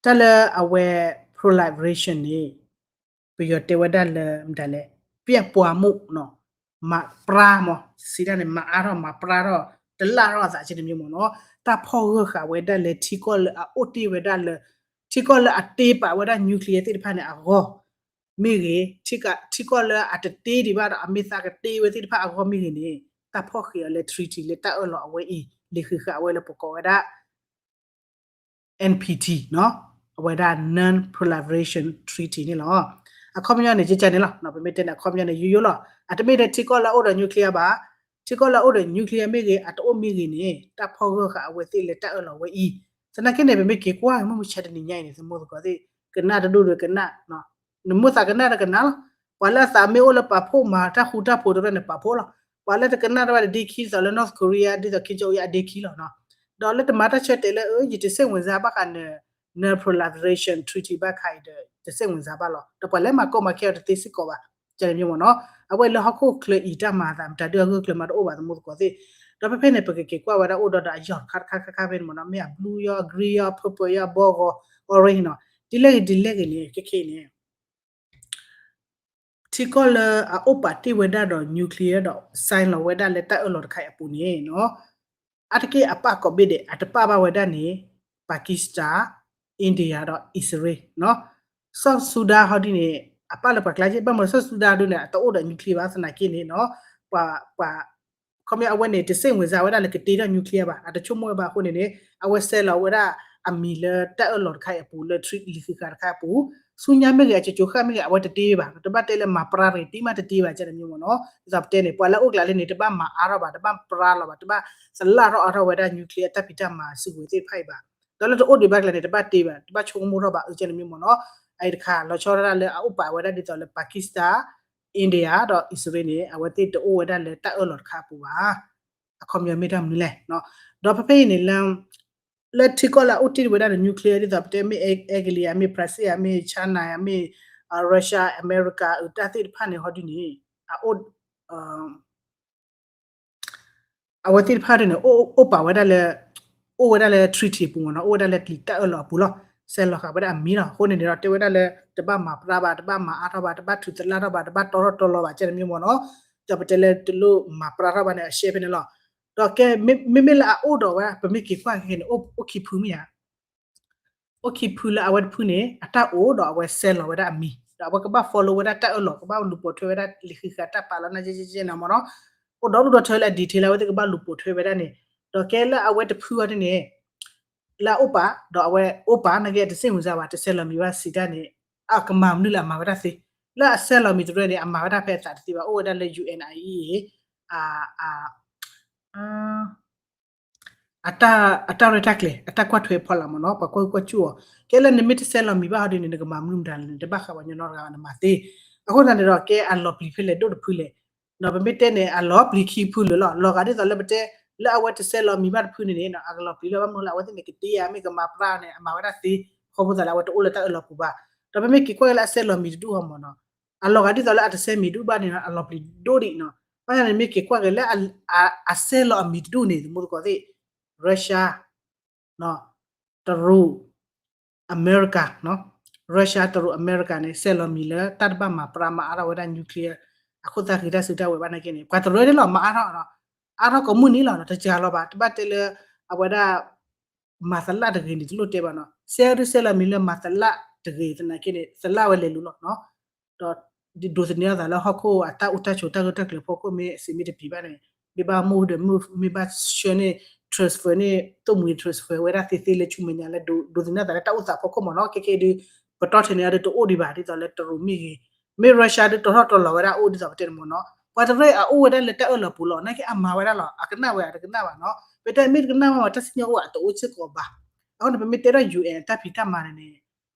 တၢ်လၢအဝဲ proliferation န့ၣ် ပယီၤတဲဝဲဒၣ်လၢ မတၤလဲၣ် ပျံ့ပွားမှုနီၤ, မၤပြားမး စံးတၢ်န့ၣ် မၤအါထီၣ် မၤပြားထီၣ် တလၢ်ထီၣ်အသးကဲန့ၣ်မ့ၢ်နီၤ, တၢ်ဖီၣ်ဂၢၢ်ဃာ်ဝဲဒၣ်လၢထံကီၢ်လၢအအိၣ်တ့ၢ်ဝဲဒၣ်လၢ ထံကီၢ်လၢအတ့ပာ်ဝဲဒၣ် nuclear သ့ၣ်တဖၣ်န့ၣ်အဂီၢ် မ့ၢ်ဂ့ၤ, ထံက ထံကီၢ်လၢအတတ့ဒံးဘၣ်ဒီး အမ့ၢ်သးကတ့ဝဲသ့ၣ်တဖၣ်အဂီၢ်မ့ၢ်ဂ့ၤန့ၣ် တၢ်ဖီၣ်ဃာ်အီၤလၢ treaty လၢတၢ်အၢၣ်လီၤအဝဲအံၤ လံာ်ဃံးဃာ်အဝဲလၢပကိးဝဲဒၣ် N P T နီၤ, အဝဲဒၣ် Non-Proliferation Treaty န့ၣ်လီၤ. အခီပညီန့ၣ် ကကန့ၣ်လီၤ. ပမ့ၢ်တဲန့ၣ် အခီပညီန့ၣ် ယိယိလီၤ. အတမ့ၢ်ထဲထံကီၢ်လၢအအိၣ်ဒီး nuclear ဘၣ်, ထံကီၢ်လၢအအိၣ်ဒီး nuclear မ့ၢ်ဂ့ၤ အတအိၣ်မ့ၢ်ဂ့ၤန့ၣ် တၢ်ဖီၣ်ဂၢၢ်ဃာ်အဝဲသ့ၣ်လၢတၢ်အၢၣ်လီၤဝဲအံၤ, သနာ်က့န့ၣ် ပမ့ၢ်က့ၤကွၢ်မုၢ်မဆါတနံၤညါအံၤန့ၣ် သမူသကိးသ့ၣ် ကနၣ်တဒူၣ်ဒီးကနၣ် နမိၣ်သးကနၣ်ဒီးကနၣ်လီၤ. ပှၤလၢအသးမ့ၢ်အိၣ်လၢပာ်ဖှိၣ်မၤတၢ်ဃူတၢ်ဖိးတဖၣ်န့ၣ် ပာ်ဖှိၣ်လီၤ. ပှၤလၢတကနၣ်တၢ်ဘၣ်ဒီးဒ့ခံ ဒ်သိးလၢ North Korea ဒ်သိး Kim Jong Un အဒ့ခံလီၤ. ဒီးလၢတမၤတၢ်ဆၢတဲာ်လၢ ယတစိတ်ဝင်စားဘၣ်ဃး Non-Proliferation Treaty ဘၣ်ခါအံၤဒီး တစိတ်ဝင်စားဘၣ်လီၤ. ဒီးပှၤလၢမၤကီမၤခဲအီၤတသ့စ့ၢ်ကီးဘၣ် ကန့ၣ်မ့ၢ်နီၤ. အဝဲလၢဟီၣ်ခိၣ်ချၢအံၤတၢ်မၤအသး မတၤဒုးအဂၢၢ်ကျၢၤမးတအိၣ်ဘၣ် သမူသကိးသ့ၣ်. ဒီးဖဲဖဲန့ၣ် ပကက့ၤကွၢ်ဝဲဒၣ်အိၣ်ဒီးဒီးအယီၢ်တခါတခါခါခါဖဲန့ၣ်မ့ၢ်နီၤ, မ့ၢ်အ blue ယီၤ green ယီၤ purple ယီၤ ဘီဂီၤ orange နီၤ, ဒ်လဲၣ်ဂ့ၤဒ်လဲၣ်ဂ့ၤန့ၣ် ခဲခဲအံၤန့ၣ် ထံကီၢ်လၢအအိၣ်ပာ်တ့ၢ်ဝဲဒၣ်ဒီး nuclear ဒီး sign လီၤဝဲဒၣ်လၢတၢ်အၢၣ်လီၤတခါအံၤအပူၤန့ၣ်နီၤ, အါတက့ၢ်အပာ်ကိးဘ့ၣ်ဒဲး အတပာ်ဘၣ်ဝဲဒၣ်န့ၣ် Pakistan, India ဒီး Israel နီၤ. South Sudan ဟီဒ်န့ၣ် အပာ်လၢပှၤကျါက့ ဘၣ်မနုၤ South Sudan ဒ်န့ၣ် အတအိၣ်ဒီး nuclear ဘၣ်သနာ်က့န့ၣ်နီၤ, ပှၤ ပှၤ ခီပညီအဝဲန့ၣ် တစိတ်ဝင်စားဝဲဒၣ်လၢကတ့ထီၣ် nuclear ဘၣ်, အတဆိကမိၣ်ဝဲဘၣ်အဃိန့ၣ်န့ၣ် အဝဲဆဲးလီၤဝဲဒၣ်အမံၤလၢတၢ်အၢၣ်လီၤတခါအံၤအပူၤ လၢ treaty လံာ်ဃံးဃာ်တခါအပူၤ, ဆူညါမ့ၢ်ဂ့ၤ အကၠိၤကၠိၤဃၣ်မ့ၢ်ဂ့ၤ အဝဲတတ့ဘၣ်, တဘၣ်တဲလၢမၤပြးတဂ့ၤ တ့မးတတ့ဘၣ် ကန့ၣ်မ့ၢ်နီၤ. ဒ်သိးပတဲန့ၣ် ပှၤလၢအအိၣ်ကျါလၢန့ၣ် တဘၣ်မၤအါထီၣ်ဘၣ်, တဘၣ်ပြးလီၤဘၣ်, တဘၣ်သလၣ်ထီၣ်အါထီၣ်ဝဲဒၣ် nuclear အတၢ်ဖံးတၢ်မၤစုကဝဲၤသ့ၣ်တဖၣ်အံၤဘၣ်. ဒီးလၢတအိၣ်ဒံးဘၣ်ကျါန့ၣ် တဘၣ်တ့ဘၣ်, တဘၣ်ဆိကမိၣ်ထီၣ်ဘၣ် အကန့ၣ်မ့ၢ်နီၤ. အအံၤတခါ လီၤဆီဒၣ်တၢ်လၢအအိၣ်ပာ်ဝဲဒၣ်ဒ်သိးလၢ Pakistan, India ဒီး Israel န့ၣ် အဝဲသ့ၣ်တအိၣ်ဝဲဒၣ်လၢတၢ်အၢၣ်လီၤတခါအပူၤဘၣ်. အခီပညီမ့ၢ်တၢ်မနုၤလဲၣ်. ဒီးဖဲဖဲအံၤန့ၣ်လၢ လၢထံကီၢ်လၢအအိၣ်တ့ၢ်ဝဲဒၣ်ဒီး nuclear ဒ်သိးပတဲမ့ၢ်အဲကလံးဧါ, မ့ၢ် Brazil ဧါ, မ့ၢ် China ဧါ, မ့ၢ် Russia, America အတၢ်သ့ၣ်တဖၣ်န့ၣ် ဟီဒ်န့ၣ် အအိၣ် အဝဲသ့ၣ်တဖၣ်ဒ်န့ၣ် အိၣ်ပာ်ဝဲဒၣ်လၢ အိၣ်ဝဲဒၣ်လၢ treaty အပူၤမ့ၢ်နီၤ, အိၣ်ဝဲဒၣ်လၢကလံၤတၢ်အၢၣ်လီၤအပူၤလီၤ. ဆဲးလီၤဃာ်ဝဲဒၣ်အမံၤလီၤ. အဃိန့ၣ်န့ၣ်ဒီး တဲဝဲဒၣ်လၢ တဘၣ်မၤပြးဘၣ်, တဘၣ်မၤအါထီၣ်ဘၣ်, တဘၣ်ထုးသလၣ်ထီၣ်ဘၣ်, တဘၣ်တီထီၣ်တီလီၤဘၣ် ကန့ၣ်မ့ၢ်နီၤ. ဒီးပတဲလၢတလိၣ်မၤပြးထီၣ်ဘၣ်န့ၣ် အရှဲဖဲန့ၣ်လီၤ. ဒီးကဲ မ့မ့ၢ်လၢအအိၣ်ဒီးဝဲ ပမ့ၢ်က့ၤကွၢ်က့ၤန့ၣ် အိၣ်ခံဖုမ့ၢ်ဧါ. အိၣ်ခံဖုလၢအဝဲတဖုန့ၣ် အတၢ်အိၣ်ဒီးအဝဲဆဲးလီၤဝဲဒၣ်အမံၤ ဒီးအဝဲကဘၣ် follow ဝဲဒၣ်တၢ်အၢၣ်လီၤ ကဘၣ်လူၤပိာ်ထွဲဝဲဒၣ်လံာ်ဃံးဃာ်တၢ်ပာ်လီၤနၢ်ကဲကဲကဲန့ၣ်မ့ၢ်နီၤ. အိၣ်ဒီဒူၣ်ဒီထၢလၢအ detail လၢအဝဲသ့ၣ်ကဘၣ်လူၤပိာ်ထွဲဝဲဒၣ်န့ၣ် ဒီးကဲလၢအဝဲတဖုအီၤဒ်န့ၣ် လၢအအိၣ်ပာ် ဒီးအဝဲအိၣ်ပာ်နာ်က့ တစိတ်ဝင်စားဘၣ် တဆဲးလီၤမံၤဘၣ်စံးတၢ်န့ၣ် အကမၤမနုၤလၢအမၤဝဲဒၣ်သ့ လၢအဆဲးလီၤမံၤတရၢန့ၣ် အမၤဝဲဒၣ်ဖဲအသးတသ့ဘၣ် အိၣ်ဝဲဒၣ်လၢ ယူၣ်အဲၣ်အံၤ အ အတၢ်ရဲၣ်တၢ်ကျဲၤ အတၢ်ကွၢ်ထွဲဖီလာ်မ့ၢ်နီၤ ပှၤကွၢ်ဟုၣ်ကွၢ်စူၣ်အီၤ ကဲလၢနမ့ၢ်တဆဲးလီၤမံၤဘၣ်ဟီဒ်န့ၣ် နကမၤမနုၤမတၤလဲၣ် နတဘၣ်ဃးပှၤညီနီတဂၤဘၣ် နမၤသ့. အဃိသတးန့ၣ်ဒီး ကဲအလီၤပျံၤဖဲလဲၣ်ဒိၣ်တဖုလဲၣ် ဒီးပမ့ၢ်တဲန့ၣ် အလီၤပျံၤခံဖုလၢာ်လီၤ. လီၤဂာ်ဒ်သိးလၢပတဲ လၢအဝဲတဆဲးလီၤမံၤဘၣ်တဖုန့ၣ်န့ၣ် အကလီၤပျံၤလၢဘၣ်မနုၤလၢအဝဲသ့ၣ်န့ၣ် ကတ့ဧါ မ့ၢ်ကမၤပြးန့ၣ် အမၤဝဲဒၣ်သ့ ခီဖျိသးလၢအဝဲတအိၣ်လၢတၢ်အၢၣ်လီၤပူၤဘၣ်. ဒီးပမ့ၢ်က့ၤကွၢ်က့ၤလၢအဆဲးလီၤမံၤတဒူၣ်အီၤမ့ၢ်နီၤ အလီၤဂာ်ဒ်သိးလၢအတဆဲးမံၤဒူၣ်ဘၣ်န့ၣ် အလီၤပျံၤဒိၣ်ဒံးနီၤ. ဘၣ်ဆၣ်န့ၣ်မ့ၢ်က့ၤကွၢ်က့ၤလၢ အဆဲးလီၤအမံၤတဒူၣ်န့ၣ် သမူသကိးသ့ၣ် Russia, တရူး, အမဲရကၤ, Russia တရူးအမဲရကၤန့ၣ် ဆဲးလီၤမံၤလၢတၢ်တဘၣ်မၤပြးမၤအါထီၣ်ဝဲဒၣ် nuclear အခိၣ်သၣ်ဃံးတၢ်စုတၢ်ဝဲၤဘၣ်နာ်က့န့ၣ် ပှၤတရၢန့ၣ်လီၤမၤအါထီၣ် အါထီၣ်ကိးမုၢ်နံၤလီၤ တစှၤလီၤဘၣ် တဘၣ်တဲလၢ အဝဲဒၣ် မၤသလၣ်တဂ့ၤန့ၣ် တလိၣ်တဲဘၣ်နီၤ ဆဲးဒုးဆဲးလီၤမံၤလၢမၤသလၣ်တဂ့ၤသနာ်က့န့ၣ် သလၣ်ဝဲလဲၤလူၤလီၤနီၤ ဒီးဒိးသန့ၤအသးလၢဟီၣ်ခိၣ်အတၢ်အိၣ်တၢ်ဆိးတၢ်ဂၢၢ်တၢ်ကျၢၤဖီခိၣ်မ့ၢ်စံးမ့ၢ်တပျံၤဘၣ်န့ၣ် မ့ၢ်ဘၣ်မိၢ်ဒီးမ့ၢ်ဘၣ်ဆှၢန့ၣ် transfer န့ၣ် သိၣ်မှံၤ transfer ဝဲဒၣ်သ့သ့လၢဆူမဲာ်ညါလၢဒိးသန့ၤအသးလၢတၢ်အိၣ်သးဖီခိၣ်မ့ၢ်နီၤ ခဲခဲအံၤဒုး ပတီၢ်ထဲန့ၣ်အဒုးတအိၣ်ဒံးဘၣ်ဒ်သိးလၢတရူးမ့ၢ်ဂ့ၤ မ့ၢ် Russia ဒုးတီထီၣ်တီလီၤဝဲဒၣ်အိၣ်ဒ်သိးပတဲန့ၣ်မ့ၢ်နီၤ ပှၤတရၢအအိၣ်ဝဲဒၣ်လၢတၢ်အၢၣ်လီၤပူၤလီၤ နာ်က့အမၤဝဲဒၣ်လီၤ အကနၣ်ဝဲအတကနၣ်ဘၣ်နီၤ ပတဲမ့ၢ်တကနၣ်ဘၣ်မ့ၢ်တၢ်စံၣ်ညီၣ်အိၣ်အတအိၣ်စ့ၢ်ကီးဘၣ် အဃိန့ၣ် ပမ့ၢ်တဲဒၣ် ယူၣ်အဲၣ် တၢ်ဖံးတၢ်မၤန့ၣ်န့ၣ်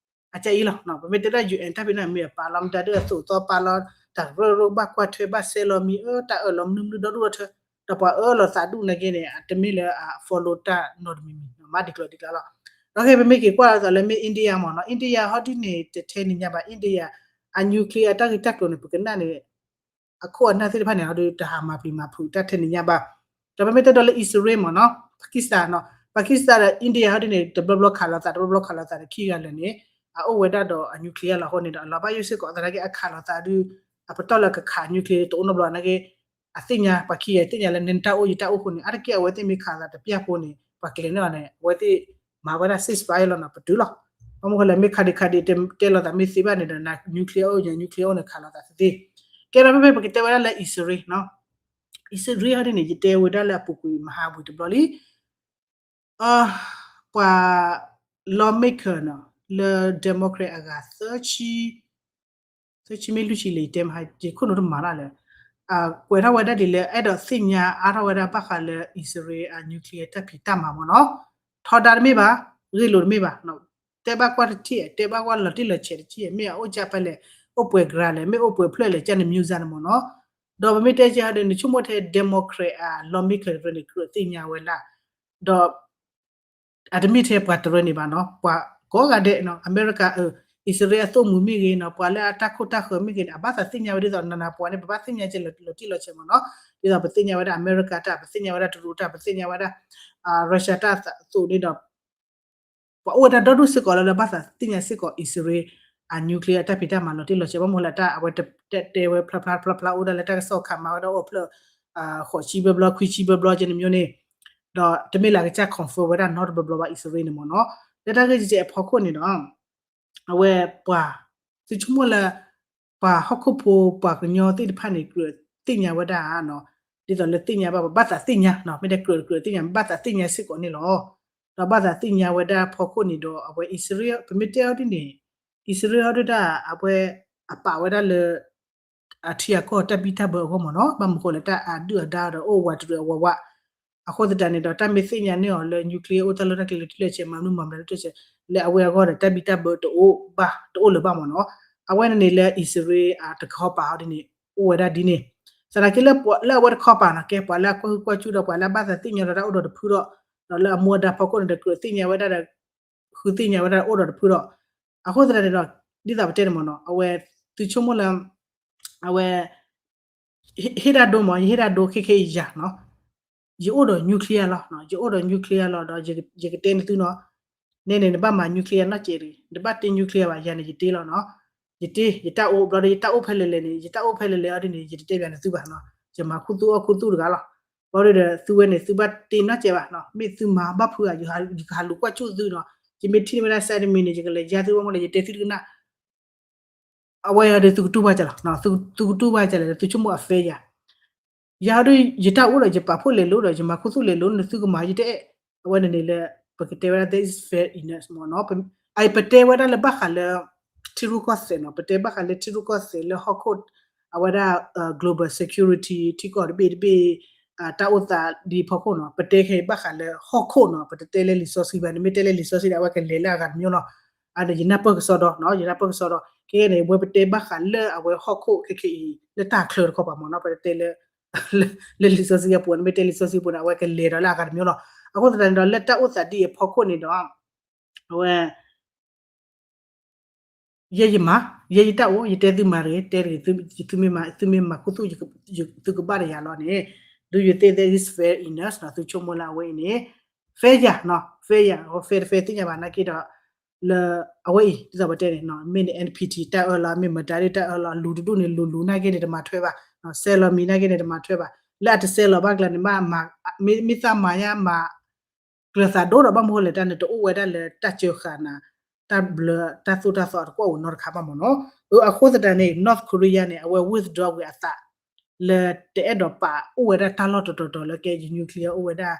အကအံၤလီၤ ပမ့ၢ်တဲဒၣ် ယူၣ်အဲၣ် တၢ်ဖံးတၢ်မၤမ့ၢ်အပာ်လီၤ မတၤဒုးအသိးသီပာ်လီၤ တၢ်ကရၢကရိဘၣ်ကွၢ်ထွဲဘၣ်ဆဲးလီၤမံၤအၢ တၢ်အၢၣ်လီၤမနုၤမနုၤဒီဒူၣ်ဒီထၢ ဒီးပှၤအၢၣ်လီၤသးဒူၣ်နာ်က့န့ၣ် တမ့ၢ်လၢအ follow တၢ်နီတမံၤမံၤ မၤဒ်ကျိၤဒ်ကျါလီၤ ဒီးခဲပမ့ၢ်က့ၤကွၢ်ဒ်သိးလၢမ့ၢ် India မ့ၢ်နီၤ India ဟီဒ်န့ၣ် တထဲန့ၣ်ညါဘၣ် India အ nuclear အတၢ်ဂ့ၢ်တၢ်ကျိၤန့ၣ် ပကနၣ်န့ၣ် အခိၣ်အနၢ်သ့ၣ်တဖၣ်န့ၣ် ဟီဒုးတဟးမၤပျံၤမၤဖုးတၢ်ထဲန့ၣ်ညါဘၣ်. ဒီးပမ့ၢ်တဲဒီးလၢ Israel မ့ၢ်နီၤ Pakistan နီၤ Pakistan ဒီး India ဟီဒုးန့ၣ် တဘျီဘျီခးလိာ်သး တဘျီဘျီခးလိာ်သးန့ၣ် ခံဂၤလၢာ်န့ၣ် အအိၣ်ဝဲဒၣ်ဒီးအ nuclear လီၤအဃိန့ၣ်ဒီး အလီၤဘၣ်ယိၣ်စ့ၢ်ကီးသနာ်က့ အခးလိာ်သးဒုး အပတီၢ်လၢကခး nuclear တအိၣ်နီတဘျီသနာ်က့ အသ့ၣ်ညါ ပှၤခံဂၤသ့ၣ်ညါလၢနတၢ်အိၣ်ယတၢ်အိၣ်အဃိန့ၣ် အါတက့ၢ်အဝဲသ့ၣ်မ့ၢ်ခးလိာ်သးတပျၢ်ဖိန့ၣ် ပှၤကလဲၤန့ၢ်အီၤန့ၣ် အဝဲသ့ၣ်မၤဝဲဒၣ် ceasefire လီၤနီၤ ပတုာ်လီၤ. ဘၣ်မနုၤဃိလဲၣ် မ့ၢ်ခးဒံးခးဒံးတဲလိာ်သးမ့ၢ်သ့ဘၣ်န့ၣ်ဒီး န nuclear အိၣ်ယ nuclear အိၣ်န့ၣ်ခးလိာ်သးသ့သ့. ကဲဒီးဖဲဖဲပကတဲဝဲဒၣ်လၢ Israel နီၤ Israel ဟီဒ်န့ၣ် ယတဲဝဲဒၣ်လၢအပူၤကွံာ်မဟါဝံၤတဘျီလံ ပှၤ lawmaker နီၤ လၢ Democrat အဂၤ သၢဆံမ့ၢ်လွံၢ်ဆံလဲၣ် ယတဲမဟါ ယခိၣ်နူာ်တမၤတၢ်လၢ ကွဲးထီၣ်ဝဲဒၣ်ဒ်လၢ အဲၣ်ဒိးသ့ၣ်ညါအါထီၣ်ဝဲဒၣ်ဘၣ်ဃးလၢ Israel အ nuclear တၢ်ဖံးတၢ်မၤမ့ၢ်နီၤ ထီဒါတမ့ၢ်ဘၣ် ဂ့ၢ်လိာ်တမ့ၢ်ဘၣ် တဲဘၣ်ကွၢ်တထံၣ် တဲဘၣ်ကွၢ်လီၤတံၢ်လီၤဆဲးတထံၣ် မ့ၢ်အအိၣ်ကၢ်ဖဲလဲၣ် အိၣ်ပှဲၤ gram လဲၣ် မ့ၢ်အိၣ်ပှဲၤဖျၢၣ်လဲၣ် ကၢ်န့ၣ် မျိုးစံး န့ၣ်မ့ၢ်နီၤ ဒီးပမ့ၢ်တဲကဲဟီဒ်န့ၣ် ဆိကမိၣ်ထဲ Democrat အ lawmaker တရၢန့ၣ် ကြၢးသ့ၣ်ညါဝဲလၢ ဒီး အတမ့ၢ်ထဲပှၤတရၢန့ၣ်ဘၣ်နီၤ ပှၤကိးဂၤဒဲးနီၤ အမဲရကၤ အ Israel အသိၣ်မှံၤမ့ၢ်ဂ့ၤနီၤ ပှၤလၢအတၢ်ခိၣ်တၢ်ဃၢၤမ့ၢ်ဂ့ၤန့ၣ် အဘၣ်သးသ့ၣ်ညါဝဲဒ်သိး နနၤပှၤန့ၣ် ပဘၣ်သ့ၣ်ညါကဲလီၤတံၢ်လီၤဆဲးမ့ၢ်နီၤ ဒ်သိးပသ့ၣ်ညါဝဲဒၣ်အမဲရကၤတၢ် ပသ့ၣ်ညါဝဲဒၣ်တရူးတၢ် ပသ့ၣ်ညါဝဲဒၣ် Russia တၢ်အသိးန့ၣ်ဒီး ပှၤအိၣ်ဝဲဒၣ်ဒီဒူၣ်စ့ၢ်ကီးလၢ လၢဘၣ်သးသ့ၣ်ညါစ့ၢ်ကီး Israel အ nuclear အတၢ်ဖံးတၢ်မၤလီၤတံၢ်လီၤဆဲး ဘၣ်မနုၤဃိလဲၣ် တၢ်အဝဲတဲဝဲ ဖျါဖျါဖျါဖျါ အိၣ်ဒၣ်လၢတၢ်ကစီၣ်ခးမၤဝဲဒၣ်အိၣ်ဖျၢၣ် ဃိးဆံဘျီဘျီ ခွံဆံဘျီဘျီ ကဲန့ၣ်မ့ၢ်န့ၣ် ဒီးတမ့ၢ်လၢအကစၢ် confirm ဝဲဒၣ်နီတဘျီဘျီဘၣ် Israel န့ၣ်မ့ၢ်နီၤ လၢတၢ်ဂ့ၢ်ကဲအဖီခိၣ်န့ၣ်ဒီး အဝဲပှၤ သုဆိကမိၣ်လၢ ပှၤဟီၣ်ခိၣ်ဖိပှၤကညီသ့ၣ်တဖၣ်န့ၣ် ကြၢးသ့ၣ်ညါဝဲဒၣ်နီၤ ဒ်သိးလၢသ့ၣ်ညါဘၣ် ပဘၣ်သးသ့ၣ်ညါနီၤ မ့ၢ်တဲကြၢးကြၢးသ့ၣ်ညါ ဘၣ်သးသ့ၣ်ညါစ့ၢ်ကီးန့ၣ်လီၤ. ဒီးဘၣ်သးသ့ၣ်ညါဝဲဒၣ်ဖီခိၣ်န့ၣ်ဒီး အဝဲ Israel ပမ့ၢ်တဲအီၤဒ်န့ၣ် Israel ဟီဒုၣ်တၢ် အဝဲ အပာ်ဝဲဒၣ်လၢ အထံအကီၢ်တၢ်ဘံၣ်တၢ်ဘၢအဂီၢ်မ့ၢ်နီၤ ဘၣ်မနုၤဃိလဲၣ် တၢ်အဒုၣ်အဒါဒီးအိၣ်ဝးတရံးအဝးဝး အဃိသတးန့ၣ်ဒီး တၢ်မ့ၢ်သ့ၣ်ညါန့ၢ်အီၤလၢ nuclear အိၣ်တၢ်လီၢ်တၢ်ကျဲလီၤတံၢ်လီၤဆဲး မၤမနုၤမၤမတၤလီၤတံၢ်လီၤဆဲး လၢအဝဲအဂီၢ်ဒီးတၢ်ဘံၣ်တၢ်ဘၢတအိၣ်ဘၣ် တအိၣ်လၢၤဘၣ်မ့ၢ်နီၤ အဝဲန့ၣ်န့ၣ်လၢ Israel တခီပၤဟီဒ်န့ၣ် အိၣ်ဝဲဒၣ်ဒ်န့ၣ် သနာ်က့လၢ လၢအဝဲတခီပၤနီၤ ကဲပှၤလၢအကွၢ်ဟုၣ်ကွၢ်စူၣ်ဒီး ပှၤလၢအဘၣ်သးသ့ၣ်ညါဒီးတၢ်အိၣ်ဒီးတဖုဒီး ဒီးလၢအမူအဒါဖီခိၣ်န့ၣ်ဒီး ကြၢးသ့ၣ်ညါဝဲဒၣ်ဒီး ဃုသ့ၣ်ညါဝဲဒၣ်အိၣ်ဒီးတဖုဒီး အဃိသတးန့ၣ်ဒီး ဒ်သိးပတဲန့ၣ်မ့ၢ်နီၤ အဝဲ သုဆိကမိၣ်လၢ အဝဲ ဟ့ၣ်တၢ်ဒိမ့ၢ် ယဟ့ၣ်တၢ်ဒိခဲခဲအံၤယၤနီၤ ယအိၣ်ဒီး nuclear လီၤ ယအိၣ်ဒီး nuclear လီၤဒီး ယကတဲန့ၢ်သုနီၤ နဲန့ၣ် နဘၣ်မၤ nuclear နီၢ်ကဲးတဂ့ၤ နဘၣ်တ့ nuclear ဘၣ် ယၤန့ၣ် ယတ့လီၤနီၤ ယတ့ ယတၢ်အိၣ်ဘျီဒီး ယတၢ်အိၣ်ဖဲလဲၣ်လဲၣ်န့ၣ် ယတၢ်အိၣ်ဖဲလဲၣ်လဲၣ်အီၤဒ်န့ၣ် ယတတဲဘၣ်န့ၢ်သုဘၣ်နီၤ ယမၤခူသူၣ်အီၣ်ခူသူၣ်တဂၤလီၤ ဘျီဒီး သုဝဲန့ၣ် သုဘၣ်တ့နီၢ်ကဲးဘၣ်နီၤ မ့ၢ်သုမၤဘၣ်ဖုးဧါ ယကဟးလူၤကွၢ်စူၣ်သုနီၤ ယမ့ၢ်ထံၣ်န့ၢ်ဝဲဒၣ် စဲတမံၤန့ၣ် ယကလဲၤယါသုဘၣ်မ့ၢ်လဲၣ် ယတဲသုတကနၣ် အဝဲအံၤဒီးသုကတူၢ်ဘၣ်ကလဲၣ် သုကတူၢ်ဘၣ်ကလဲၣ် သုဆိကမိၣ်အ fair ယၤ ယၤဒီး ယတၢ်အိၣ်ဒီး ယပာ်ဖှိၣ်လဲၤလိၤဒီး ယမၤခူသူၣ်လဲၤလိၤန့ၣ် သုကမၤယတအဲၣ် အဝဲန့ၣ်န့ၣ်လၢ ပကတဲဝဲဒၣ် that is fair enough မ့ၢ်နီၤ အပတဲဝဲဒၣ်လၢဘၣ်ဃးလၢ ထံရူၢ်ကီၢ်သဲးနီၤ ပတဲဘၣ်ဃးလၢထံရူၢ်ကီၢ်သဲးလၢဟီၣ်ခိၣ် အဝဲဒၣ် global security ထံကီၢ်တဘ့ၣ်တဘ့ၣ် တၢ်အိၣ်သးဒ်အဖီခိၣ်နီၤ ပတဲခဲအံၤဘၣ်ဃးလၢဟီၣ်ခိၣ်နီၤ ပတတဲလၢလံာ်စီဆှံဘၣ်န့ၣ် မ့ၢ်တဲလၢလံာ်စီဆှံဒီး အဝဲကလဲၤလၢအဂၤတမျိုးလီၤ အန့ၣ် ယနၢ်ပၢၢ်ကစီဒီနီၤ ယနၢ်ပၢၢ်ကစီဒီ ခဲခဲန့ၣ် အဝဲပတဲဘၣ်ဃးလၢအဝဲဟီၣ်ခိၣ်ခဲခဲအံၤ လၢတၢ်ချၢတခီပၤမ့ၢ်နီၤ ပတတဲလၢ လၢလံာ်စီဆှံအပူၤန့ၣ် မ့ၢ်တဲလံာ်စီဆှံအပူၤန့ၣ် အဝဲကလဲၤဒီးလၢအဂၤတမျိုးလီၤ အဃိသတးန့ၣ်ဒီး လၢတၢ်အိၣ်သးဒ်အဖီခိၣ်န့ၣ်ဒီး အဝဲ ယဲယမၤ ယဲယတၢ်အိၣ် ယတဲသုမၤတဂ့ၤ တဲတဂ့ၤ သုမ့ၢ်မၤ သုမ့ၢ်မၤခူသူၣ် သုကဘၣ်ဒီးယၤလီၤန့ၣ် do you think that is fair enough နီၤ သုဆိကမိၣ်လၢအဝဲအံၤန့ၣ် fair ယၤနီၤ fair ယၤ fair တ fair သ့ၣ်ညါဘၣ်နာ်က့ဒီး လၢအဝဲအံၤ ဒ်သိးပတဲန့ၣ် မ့ၢ်န့ၣ် NPT တၢ်အၢလီၤ မ့ၢ်မတၤဒ်တၢ်အၢလီၤ လူၤတဒူၣ်န့ၣ် လူၤလူၤနာ်က့န့ၣ် တမၤထွဲဘၣ် ဆဲးလီၤမံၤနာ်က့န့ၣ် တမၤထွဲဘၣ် လၢအတဆဲးလီၤဘၣ်ကျါန့ၣ် မ့ၢ်သးမၤညါမၤ ကျၢၤသးဒိၣ်ဒီး ဘၣ်မနုၤလဲၣ် တၢ်န့ၣ်တအိၣ်ဝဲဒၣ်လၢတၢ်စၢဃာ်နၤ တၢ်ဘျၢ တၢ်သိၣ်တၢ်သီအတကွီၣ်ဧိၤနီတခါဘၣ်မ့ၢ်နီၤ အဃိသတးန့ၣ် North Korea န့ၣ် အဝဲ withdraw ဝံၤအသး လၢတအဲၣ်ဒိးပာ်အိၣ်ဝဲဒၣ်တၢ်လီၢ်တတီၤတီၤလၢကဲ ယ nuclear အိၣ်ဝဲဒၣ်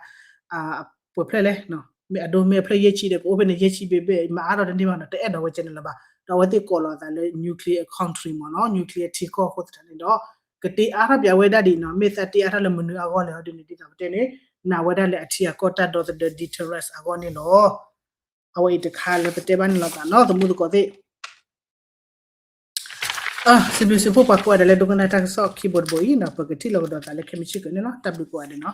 ပှဲၤဖျၢၣ်လဲၣ် မ့ၢ်အဒိမ့ၢ်အဖျၢၣ်ယဲၢ်ဆံဒီး ကအိၣ်ဖဲန့ၣ် ယဲၢ်ဆံဘ့ၣ်ဘ့ၣ် မၤအါထီၣ်တန့ၢ်ဘၣ်နီၤ တအဲၣ်ဒိးဝဲကဲန့ၣ်လၢၤဘၣ် ဒီးအဝဲသ့ၣ်ကိးလီၤအသးလၢ nuclear country မ့ၢ်နီၤ nuclear ထံကီၢ်အဃိသတးန့ၣ်ဒီး ကတ့အါထီၣ်ပၠးဝဲဒၣ်ဒ်နီၤ မ့ၢ်သးတ့အါထီၣ်လၢမနုၤအဂီၢ်လဲၣ် ဒ်န့ၣ်ဒ်သိးပတဲန့ၣ် နာ်ဝဲဒၣ်လၢအထံအကီၢ်တၢ်ဒီသဒၢ deterrence အဂီၢ်န့ၣ်လီၤ အဝဲအံၤတခါလၢပတဲဘၣ်န့ၣ်လီၤသးနီၤ သမူသကိးသ့ၣ် စံးဘျုးစံးဖှိၣ်ပှၤကိးဂၤဒဲးလၢဒိကနၣ်တၢ်ကစီၣ်ခံဘိတဘိအံၤနီၤ ပကထံၣ်လိာ်ကဒီးသးလၢခဲမုၢ်ဆ့ၣ်ကန့ၣ်လီၤ တၢ်ဘျုးကိးဂၤဒဲးနီၤ